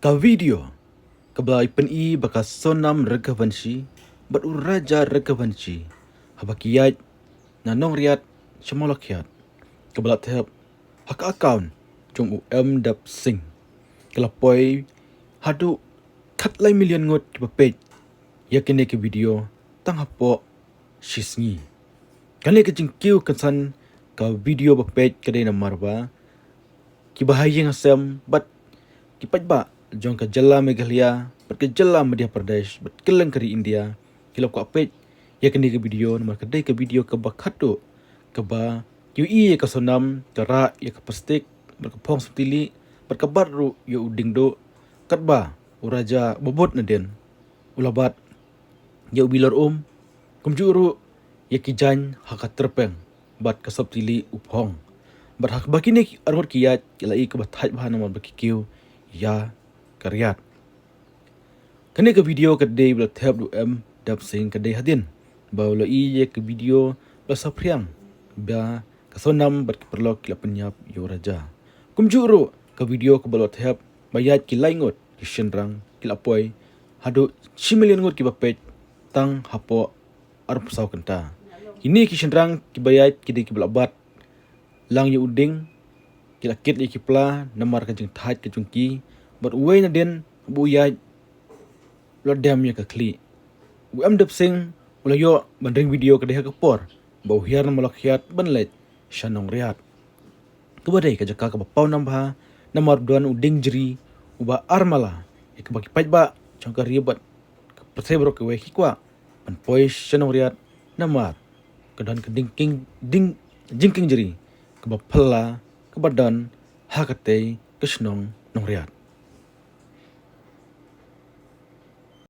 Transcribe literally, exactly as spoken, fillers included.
Ka video kaba la pyni ba ka Sonam Raghuvanshi bad u Raja Raghuvanshi haba ki ïaid na Nongriat sha Mawlakhiat, kaba la thep ha ka account jong u M Dep Singh, ka la poi haduh khatlai million ngut kiba peit ïa kane ka video tang hapoh shi sngi. Kane ka jingkiew kynsan ka video ba peit ka dei namar ba kiba ha ïing ha sem bad ki paidbah jong ka jylla Meghalaya bad ka jylla Madhya Pradesh bad kylleng ka ri India ki la kwah peit ïa kane ka video namar ka dei ka video kaba khatduh, kaba ïohi ïa ka Sonam ka rah ïa ka plastik bad ka phong soptili bad ka bat ruh ïa u dieng duh, katba u Raja ba bud nadien u la bat ïa u bilor um, kumjuh ruh ïa ki jaiñ ha ka tyrpeng bad ka soptili u phong. Bad ha kaba kine ki arngut ki ïaid ki la i kaba thait bha namar ba ki kiew ïa ka riat. Kane ka video ka dei ba la thep da u M Dep Singh ka dei hadien ba u la i ïa ka video ba la saphriang ba ka Sonam bad ki paralok ki la pynïap ïa u Raja. Kumjuh ruh ka video kaba la thep ba ïaid ki lai ngut ki shynrang ki la poi haduh shi million ngut kiba peit tang hapoh arphew saw kynta. Kine ki shynrang kiba ïaid ki dei kiba la bat lang ïa u dieng, ki la kit ïa ki pla namar ka jingthait ka jong ki bad uwei nadien ba u ïaid u la dem ïa ka khlieh. U M Dep Singh u la ïoh ban ring video ka dei ha ka por ba u hiar na Mawlakhiat ban leit sha Nongriat, kaba dei ka jaka kaba pawnam bha namar ba don u dieng jri uba ar mala, ïa kaba ki paidbah jong ka ri bad ka pyrthei baroh kawei ki kwah ban poi sha Nongriat namar ka don ka jingkieng, dieng, jingkieng jri kaba phylla kaba don ha katei ka shnong Nongriat.